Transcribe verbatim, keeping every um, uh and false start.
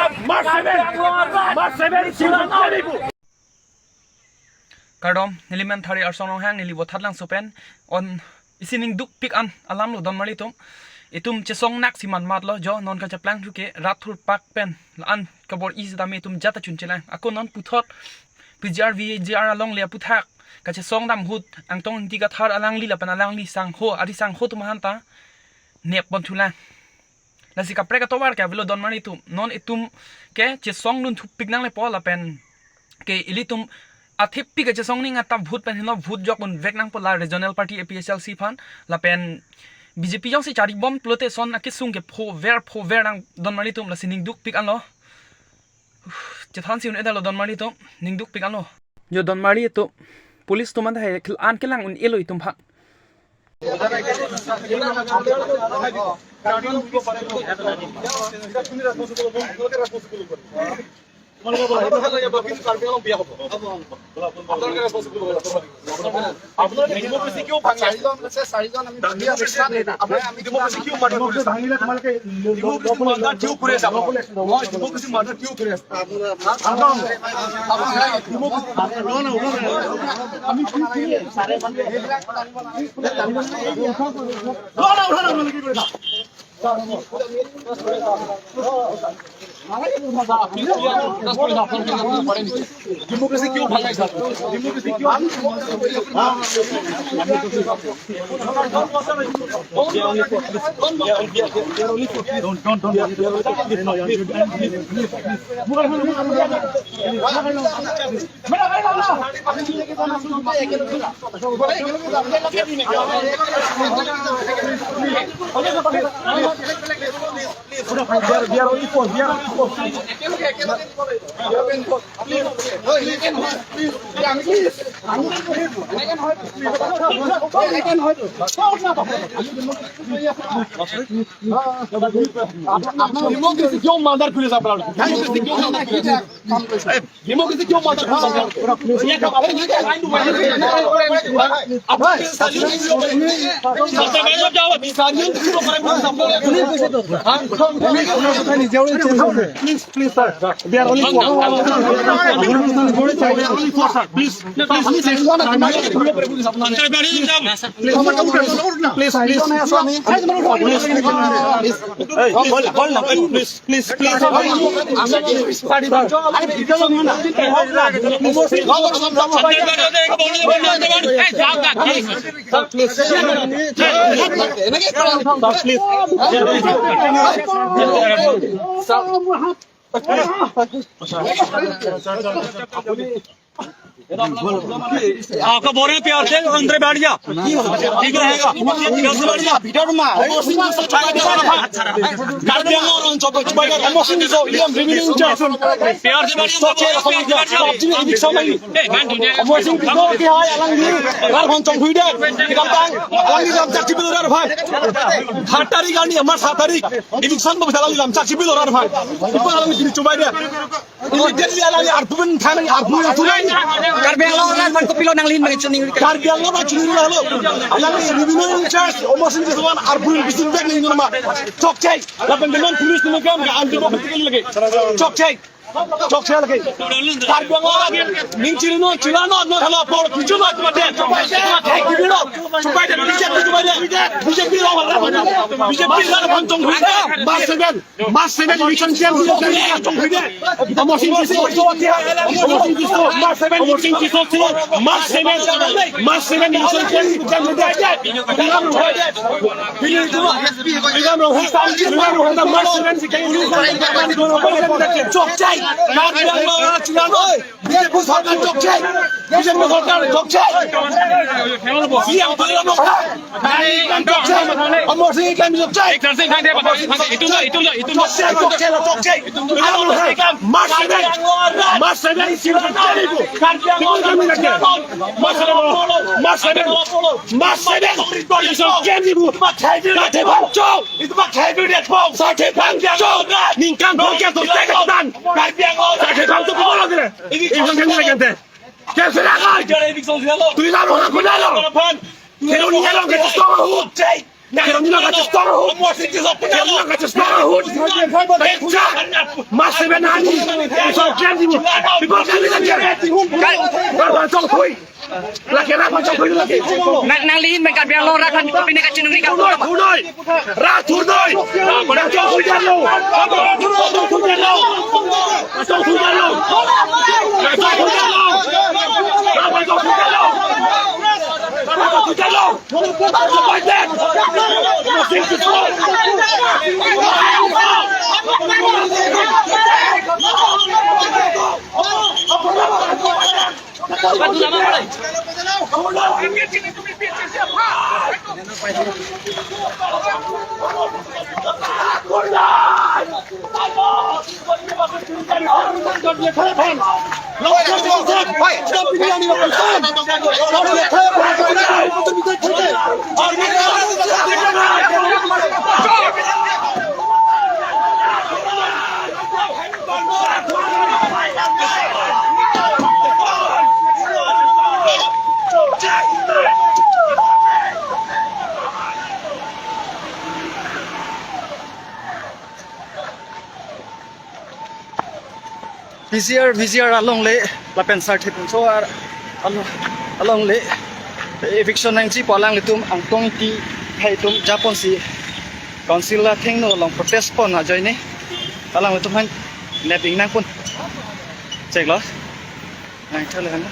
March seven, March seven, Silchar karibu. Kardom, neli men Thari Arsong Ronghang, neli Vothatlangso pen, on isi ningdukpik an alam lo donmarli atum. Itum chesong naksi manmatlo, jo non kacheplang thuke, rat thurpak pen, la-an kabor-i sitame itum jat achun chelang. Ako non puthot, P G R, V G R alongle aputhak, kachesong dam ahut, Angtong Ingti Kathar alangli lapen alangli sangho, ari sangho atum aphanta, nep pon thulang. Lasi kaprek atovar ke avelo donmarli atum. Non itum ke chesong dun thupik nanglepo lapen ke ilitum athepik kachesong ning ata vote pen heno vote jok unvek nangpo la regional party A P H L C aphan lapen B J P jongsi charibom pulote son akesung ke phover phover nang donmarli atum lasi ningdukpik anlo. Chethansi un-edetlo donmarli atum, ningdukpik anlo. Jo donmarli atum, police atum anta hai khil an kelang un-elo itum aphan. আপোনালোকে ডেমক্ৰেচি কিয় ভাঙি আছে? চাৰিজন আছে, চাৰিজন আমি ভাঙি আছে। আপোনালোকে ডেমক্ৰেচি কিয় মাৰ্ডাৰ কৰি আছে? ডেমক্ৰেচি মাৰ্ডাৰ কিয় কৰি আছে আপোনালোকে? মই ডেমক্ৰেচি মাৰ্ডাৰ কিয় কৰি আছে? ডেমক্ৰেচি কিয় ভাঙাইছা? ডেমক্ৰেচি কিয়? ডেমক্ৰেচি কিয় মাৰ্ডাৰ কৰি আছে আপোনালোকে? ডেমক্ৰেচি কিয় মাৰ্ডাৰ কৰি আছে? ডেমক্ৰেচি কিয় মাৰ্ডাৰ কৰি আছে আপোনালোকে? আপোনালোকে চাৰিজন কিয় মাৰে? চাৰিজন কিয় মাৰে? Please, please, sir. They are only four. They are only four, sir. Please, please, please. Please, please. Please, please. Please, please. आपका बोल रहे हैं प्यार से, अंदर बैठ जा, ठीक रहेगा। प्यार से बैठ जा। Karbi Anglong অঞ্চল চুবাইদাৰ অমৰ সিং টিছ, ইয়াৰ ৰিমেইনিং ইনচাৰ্জ। প্যাৰ সে বাড়িয়ে স্বচ্ছ এলাকা সমিতি, আপনি এদিক সামনে। অমৰ সিং টিছ কি হয়, alangli rat aphan chonghuide, kedamtang alangli lamchak chibi lo rat aphan. সাত তাৰিখ ani, March সাত তাৰিখ, eviction bo bisa alangli lamchak chibi lo rat aphan. Ipo alangli pini chubaide. Immediately alangli arpumen than, arpumen than. Karbi Anglong rat aphan kopilo nanglin mane chini. Karbi Anglong rat chini lo. Alangli revenue in-charge, Omor Sing Tisso aphan arpumen bisin bag ni nama. Chokche. Lapen teman police teman kam ke anti bom lagi. Chokche. Chokche lagi. Karbi Anglong rat ning chini non, chila non, non hala por kichu non, chubai de. Chubai de, B J P chubai de. B J P lo, B J P lo, aphan chonghuide. March seven. March seven eviction camp, Omor Sing Tisso, Omor Sing Tisso, March seven, Omor Sing Tisso, March seven, March seven eviction camp, March seven, Chokche, Karbi Anglong, China, oi. B J P সরকার চোখ চাই, B J P সরকার চোখ চাই, C M তুলিরাম রংহাং চোখ চাই, অমর সিং কেম চোখ চাই, চোখ চাই, চোখ চাই, চোখ চাই। March seven, March seven, March seven, March seven, March seven, March seven, March seven, Sathe bangso. Ningkan bangso. Sathe bangso. Eviction camp lagi ante. Camp sera kan? Tulisan orang kuda lo. Keroni lo ke chesong ahut. Keroni lo ke chesong ahut. Keroni lo ke chesong ahut. March seven. Nani, so kyan di mo. People kami na kyan. Rat aphan chongthui. Lake rat aphan chongthui lake. Nang, nanglihin pen Karbi Anglong rat aphan pine kachiningri ka. Thurnoi, thurnoi. Rat thurnoi. Rat chongthui jarlo. Chongthui jarlo. Chongthui jarlo. Chongthui jarlo. Rat chongthui jarlo. Rat chongthui jarlo. P G R, V G R alongle, lapen Sarthe Phuncho ar-, alo-, alongle, eviction nangji pu alanglitum Angtong Ingti akhei atum japonsi council athengno along protest pon ajoine alanglitum aphan nep ingnang pon. Cheklo. Nang thale han.